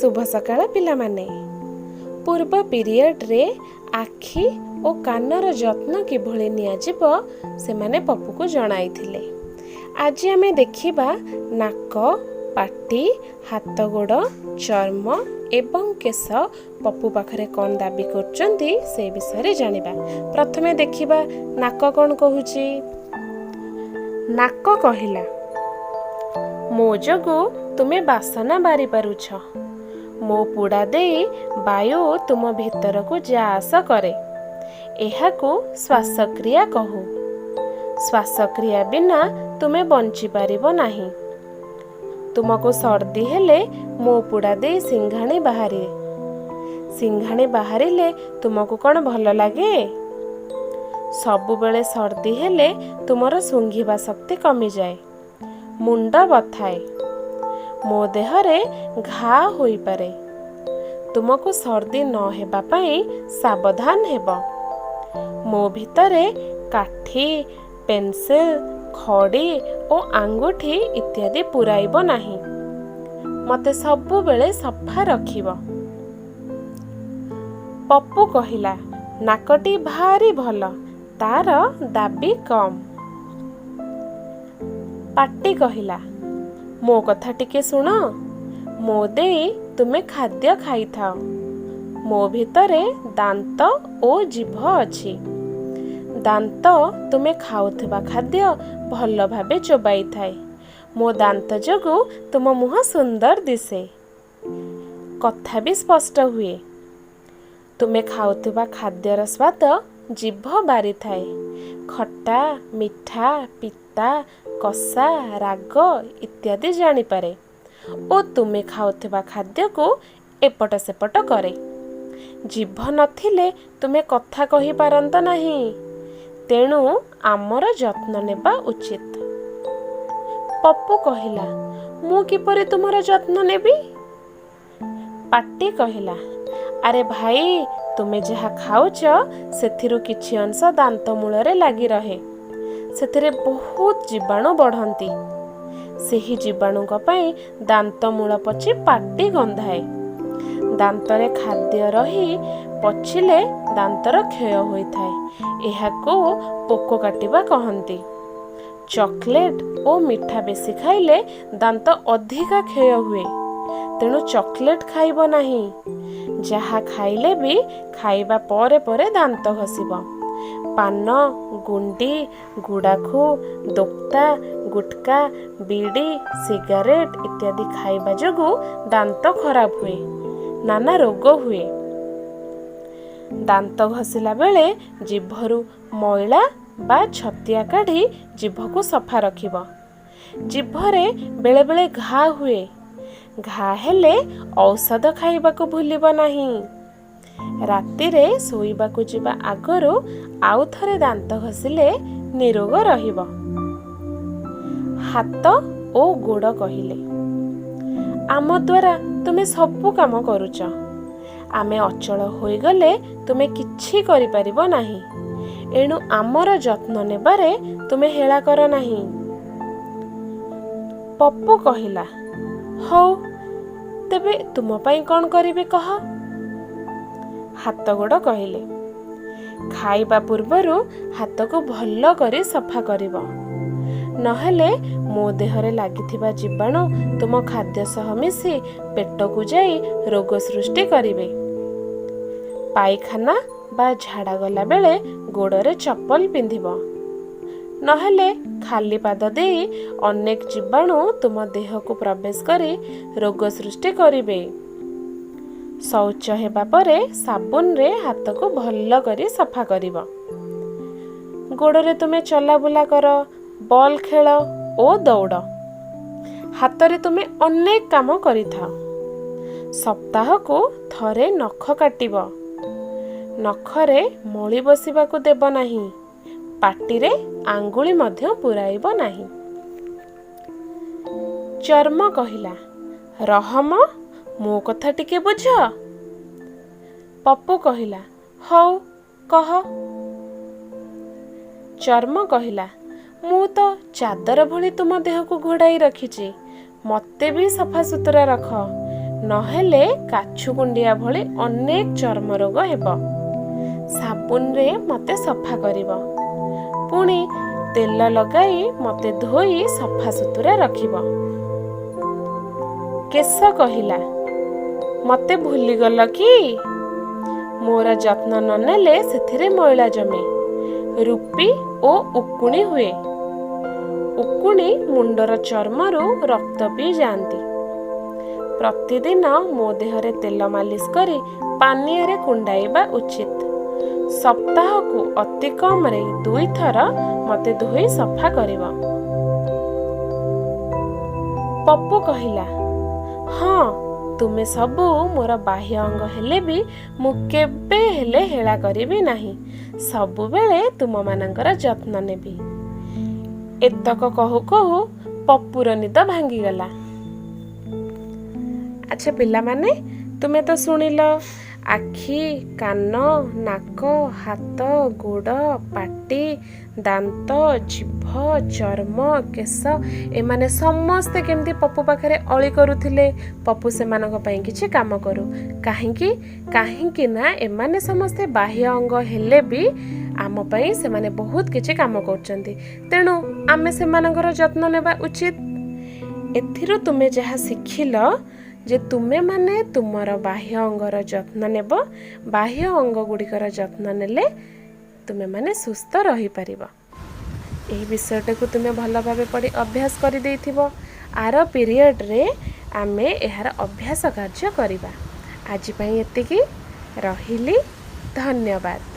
ଶୁଭ ସକାଳ ପିଲାମାନେ। ପୂର୍ବ ପିରିୟଡ଼ରେ ଆଖି ଓ କାନର ଯତ୍ନ କିଭଳି ନିଆଯିବ, ସେମାନେ ପପୁକୁ ଜଣାଇଥିଲେ। ଆଜି ଆମେ ଦେଖିବା ନାକ, ପାଟି, ହାତ, ଗୋଡ଼, ଚର୍ମ ଏବଂ କେଶ ପପୁ ପାଖରେ କ'ଣ ଦାବି କରୁଛନ୍ତି, ସେ ବିଷୟରେ ଜାଣିବା। ପ୍ରଥମେ ଦେଖିବା ନାକ କ'ଣ କହୁଛି। ନାକ କହିଲା, ମୋ ଯୋଗୁଁ ତୁମେ ବାସନା ବାରି ପାରୁଛ। ମୋ ପୁଡ଼ା ଦେଇ ବାୟୁ ତୁମ ଭିତରକୁ ଯା ଆସ କରେ। ଏହାକୁ ଶ୍ୱାସକ୍ରିୟା କହୁ। ଶ୍ୱାସକ୍ରିୟା ବିନା ତୁମେ ବଞ୍ଚିପାରିବ ନାହିଁ। ତୁମକୁ ସର୍ଦ୍ଦି ହେଲେ ମୋ ପୁଡ଼ା ଦେଇ ସିଂଘାଣି ବାହାରେ। ସିଂଘାଣି ବାହାରିଲେ ତୁମକୁ କ'ଣ ଭଲ ଲାଗେ? ସବୁବେଳେ ସର୍ଦ୍ଦି ହେଲେ ତୁମର ଶୁଙ୍ଘିବା ଶକ୍ତି କମିଯାଏ, ମୁଣ୍ଡ ବଥାଏ, ମୋ ଦେହରେ ଘା ହୋଇପାରେ। ତୁମକୁ ସର୍ଦ୍ଦି ନ ହେବା ପାଇଁ ସାବଧାନ ହେବ। ମୋ ଭିତରେ କାଠି, ପେନସିଲ, ଖଡ଼ି ଓ ଆଙ୍ଗୁଠି ଇତ୍ୟାଦି ପୁରାଇବ ନାହିଁ। ମୋତେ ସବୁବେଳେ ସଫା ରଖିବ। ପପୁ କହିଲା, ନାକଟି ଭାରି ଭଲ, ତାର ଦାବି କମ୍। ପାଟି କହିଲା, ମୋ କଥା ଟିକେ ଶୁଣ। ମୋ ଦେଇ ତୁମେ ଖାଦ୍ୟ ଖାଇଥାଅ। ମୋ ଭିତରେ ଦାନ୍ତ ଓ ଜିଭ ଅଛି। ଦାନ୍ତ ତୁମେ ଖାଉଥିବା ଖାଦ୍ୟ ଭଲ ଭାବେ ଚୋବାଇଥାଏ। ମୋ ଦାନ୍ତ ଯୋଗୁଁ ତୁମ ମୁହଁ ସୁନ୍ଦର ଦିଶେ, କଥା ବି ସ୍ପଷ୍ଟ ହୁଏ। ତୁମେ ଖାଉଥିବା ଖାଦ୍ୟର ସ୍ୱାଦ ଜିଭ ବାରିଥାଏ। ଖଟା, ମିଠା, ପିତା, କଷା, ରାଗ ଇତ୍ୟାଦି ଜାଣିପାରେ ଓ ତୁମେ ଖାଉଥିବା ଖାଦ୍ୟକୁ ଏପଟ ସେପଟ କରେ। ଜିଭ ନଥିଲେ ତୁମେ କଥା କହିପାରନ୍ତ ନାହିଁ। ତେଣୁ ଆମର ଯତ୍ନ ନେବା ଉଚିତ। ପପୁ କହିଲା, ମୁଁ କିପରି ତୁମର ଯତ୍ନ ନେବି? ପାଟି କହିଲା, ଆରେ ଭାଇ, ତୁମେ ଯାହା ଖାଉଛ ସେଥିରୁ କିଛି ଅଂଶ ଦାନ୍ତ ମୂଳରେ ଲାଗି ରହେ। ସେଥିରେ ବହୁତ ଜୀବାଣୁ ବଢ଼ନ୍ତି। ସେହି ଜୀବାଣୁଙ୍କ ପାଇଁ ଦାନ୍ତ ମୂଳ ପଚି ପାଟି ଗନ୍ଧାଏ। ଦାନ୍ତରେ ଖାଦ୍ୟ ରହି ପଚିଲେ ଦାନ୍ତର କ୍ଷୟ ହୋଇଥାଏ। ଏହାକୁ ପୋକ କାଟିବା କହନ୍ତି। ଚକୋଲେଟ୍ ଓ ମିଠା ବେଶୀ ଖାଇଲେ ଦାନ୍ତ ଅଧିକା କ୍ଷୟ ହୁଏ। ତେଣୁ ଚକୋଲେଟ୍ ଖାଇବ ନାହିଁ। ଯାହା ଖାଇଲେ ବି ଖାଇବା ପରେ ପରେ ଦାନ୍ତ ଘଷିବ। ପାନ, ଗୁଣ୍ଡି, ଗୁଡ଼ାଖୁ, ଦୋକ୍ତା, ଗୁଟକା, ବିଡ଼ି, ସିଗାରେଟ୍ ଇତ୍ୟାଦି ଖାଇବା ଯୋଗୁଁ ଦାନ୍ତ ଖରାପ ହୁଏ, ନାନା ରୋଗ ହୁଏ। ଦାନ୍ତ ଘଷିଲା ବେଳେ ଜିଭରୁ ମଇଳା ବା ଛତିଆ କାଢ଼ି ଜିଭକୁ ସଫା ରଖିବ। ଜିଭରେ ବେଳେବେଳେ ଘା ହୁଏ। ଘା ହେଲେ ଔଷଧ ଖାଇବାକୁ ଭୁଲିବ ନାହିଁ। ରାତିରେ ଶୋଇବାକୁ ଯିବା ଆଗରୁ ଆଉ ଥରେ ଦାନ୍ତ ଘଷିଲେ ନିରୋଗ ରହିବ। ହାତ ଓ ଗୋଡ଼ କହିଲେ, ଆମ ଦ୍ୱାରା ତୁମେ ସବୁ କାମ କରୁଛ। ଆମେ ଅଚଳ ହୋଇଗଲେ ତୁମେ କିଛି କରିପାରିବ ନାହିଁ। ଏଣୁ ଆମର ଯତ୍ନ ନେବାରେ ତୁମେ ହେଳା କର ନାହିଁ। ପପୁ କହିଲା, ହଉ, ତେବେ ତୁମ ପାଇଁ କ'ଣ କରିବି କହ। ହାତ ଗୋଡ଼ କହିଲେ, ଖାଇବା ପୂର୍ବରୁ ହାତକୁ ଭଲ କରି ସଫା କରିବ। ନହେଲେ ମୋ ଦେହରେ ଲାଗିଥିବା ଜୀବାଣୁ ତୁମ ଖାଦ୍ୟ ସହ ମିଶି ପେଟକୁ ଯାଇ ରୋଗ ସୃଷ୍ଟି କରିବେ। ପାଇଖାନା ବା ଝାଡ଼ା ଗଲାବେଳେ ଗୋଡ଼ରେ ଚପଲ ପିନ୍ଧିବ। ନହେଲେ ଖାଲି ପାଦ ଦେଇ ଅନେକ ଜୀବାଣୁ ତୁମ ଦେହକୁ ପ୍ରବେଶ କରି ରୋଗ ସୃଷ୍ଟି କରିବେ। ଶୌଚ ହେବା ପରେ ସାବୁନରେ ହାତକୁ ଭଲ କରି ସଫା କରିବ। ଗୋଡ଼ରେ ତୁମେ ଚଲାବୁଲା କର, ବଲ୍ ଖେଳ ଓ ଦୌଡ଼। ହାତରେ ତୁମେ ଅନେକ କାମ କରିଥାଅ। ସପ୍ତାହକୁ ଥରେ ନଖ କାଟିବ। ନଖରେ ମଳି ବସିବାକୁ ଦେବ ନାହିଁ। ପାଟିରେ ଆଙ୍ଗୁଳି ମଧ୍ୟ ପୁରାଇବ ନାହିଁ। ଚର୍ମ କହିଲା, ରହମ, ମୋ କଥା ଟିକେ ବୁଝ। ପପୁ କହିଲା, ହଉ, କହ। ଚର୍ମ କହିଲା, ମୁଁ ତ ଚାଦର ଭଳି ତୁମ ଦେହକୁ ଘୋଡ଼ାଇ ରଖିଛି। ମୋତେ ବି ସଫାସୁତୁରା ରଖ। ନହେଲେ କାଛୁ କୁଣ୍ଡିଆ ଭଳି ଅନେକ ଚର୍ମ ରୋଗ ହେବ। ସାବୁନରେ ମୋତେ ସଫା କରିବ, ପୁଣି ତେଲ ଲଗାଇ ମୋତେ ଧୋଇ ସଫାସୁତୁରା ରଖିବ। କେଶ କହିଲା, ମୋତେ ଭୁଲିଗଲ କି? ମୋର ଯତ୍ନ ନ ନେଲେ ସେଥିରେ ମଇଳା ଜମେ, ରୁପି ଓ ଉକୁଣି ହୁଏ। ଉକୁଣି ମୁଣ୍ଡର ଚର୍ମରୁ ରକ୍ତ ପିଇ ଯାଆନ୍ତି। ପ୍ରତିଦିନ ମୋ ଦେହରେ ତେଲ ମାଲିସ କରି ପାନିଆରେ କୁଣ୍ଡାଇବା ଉଚିତ। ସପ୍ତାହକୁ ଅତି କମରେ ଦୁଇଥର ମୋତେ ଧୋଇ ସଫା କରିବ। ପପୁ କହିଲା, ହଁ, ତୁମେ ସବୁ ମୋର ବାହ୍ୟ ଅଙ୍ଗ ହେଲେ ବି ମୁଁ କେବେ ହେଲେ ହେଳା କରିବି ନାହିଁ। ସବୁବେଳେ ତୁମମାନଙ୍କର ଯତ୍ନ ନେବି। ଏତକ କହୁ କହୁ ପପୁର ନିଦ ଭାଙ୍ଗିଗଲା। ଆଚ୍ଛା ପିଲାମାନେ, ତୁମେ ତ ଶୁଣିଲ, ଆଖି, କାନ, ନାକ, ହାତ, ଗୋଡ଼, ପାଟି, ଦାନ୍ତ, ଜିଭ, ଚର୍ମ, କେଶ, ଏମାନେ ସମସ୍ତେ କେମିତି ପପୁ ପାଖରେ ଅଳି କରୁଥିଲେ ପପୁ ସେମାନଙ୍କ ପାଇଁ କିଛି କାମ କରୁ। କାହିଁକି? କାହିଁକି ନା ଏମାନେ ସମସ୍ତେ ବାହ୍ୟ ଅଙ୍ଗ ହେଲେ ବି ଆମ ପାଇଁ ସେମାନେ ବହୁତ କିଛି କାମ କରୁଛନ୍ତି। ତେଣୁ ଆମେ ସେମାନଙ୍କର ଯତ୍ନ ନେବା ଉଚିତ। ଏଥିରୁ ତୁମେ ଯାହା ଶିଖିଲ ଯେ ତୁମେମାନେ ତୁମର ବାହ୍ୟ ଅଙ୍ଗର ଯତ୍ନ ନେବ। ବାହ୍ୟ ଅଙ୍ଗ ଗୁଡ଼ିକର ଯତ୍ନ ନେଲେ ତୁମେମାନେ ସୁସ୍ଥ ରହିପାରିବ। ଏହି ବିଷୟଟାକୁ ତୁମେ ଭଲ ଭାବେ ପଢ଼ି ଅଭ୍ୟାସ କରିଦେଇଥିବ। ଆର ପିରିୟଡ଼ରେ ଆମେ ଏହାର ଅଭ୍ୟାସ କାର୍ଯ୍ୟ କରିବା। ଆଜି ପାଇଁ ଏତିକି, ରହିଲି, ଧନ୍ୟବାଦ।